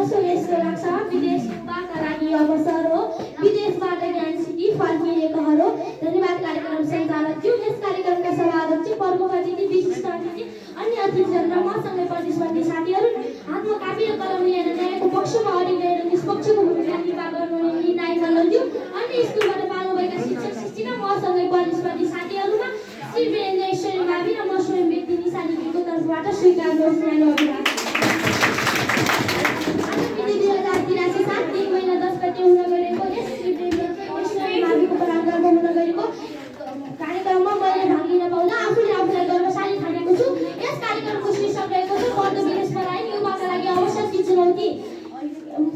जसो यसो लाग्छ विदेशबाका लागि अवसर हो विदेशबाट ज्ञान सिकी फर्किएकाहरू। धन्यवाद कार्यक्रम सञ्चालकज्यू। यस कार्यक्रमका सभाध्यक्ष प्रमुख अतिथि विशिष्ट अतिथि अन्य अतिथिजन र मसँगै प्रतिस्पर्धी साथीहरू हातमा कापी र कलम लिएर न्यायको पक्षमा अडिग रहेर निष्पक्षको भूमिका निर्वाह गर्नुहुने निर्णायक मण्डलज्यू अन्य स्कुलबाट पाल्नुभएका शिक्षक शिक्षिका मसँगै प्रतिस्पर्धी साथीहरूमा श्री वीरेन्द्रेश्वरी भावी र म स्वयं व्यक्ति निशानीको तर्फबाट स्वीकार गर्छु न्यानो अभिवादन। कार्यक्रममा मैले भाग लिन पाउँदा आफूले आफूलाई गौरवशाली ठानेको छु। यस कार्यक्रमको शीर्षक रहेको छ पढ्दो विदेश पलायन युवाका लागि अवसर कि चुनौती।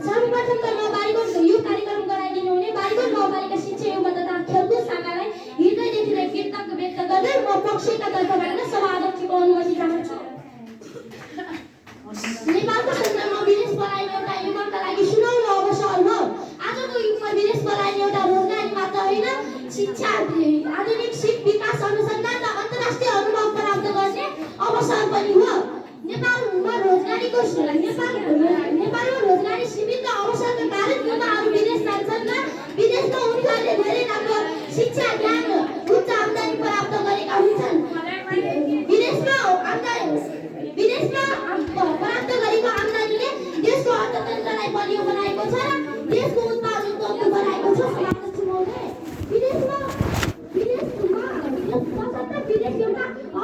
सर्वप्रथम त नबालिगको यो कार्यक्रम गराइदिनु हुने बालिगो नबालिका शिक्षा युवा तथा खेलकुद शाखालाई हृदयदेखि नै कृतज्ञता व्यक्त गर्दै म पक्षका तर्फबाट सभाध्यक्षको अनुमति चाहन्छु। नेपालको सन्दर्भमा विदेश पलायन एउटा युवाका लागि सुनौलो अवसर हो। आजको युगमा विदेश पलायन एउटा रोजगारी मात्र होइन, शिक्षा, आधुनिक सिप, विकास, अनुसन्धान र अन्तर्राष्ट्रिय अनुभव प्राप्त गर्ने अवसर पनि हो। नेपालमा रोजगारी सीमित अवसरका कारण युवाहरू विदेश जान्छन् र विदेशमा उनीहरूले धेरै राम्रो शिक्षा, ज्ञान, उच्च आम्दानी प्राप्त गरेका हुन्छन्। विदेशमा प्राप्त गरेको आम्दानीले देशको अर्थतन्त्रलाई बलियो बनाएको छ र देशको उत्पादन बढाएको छ।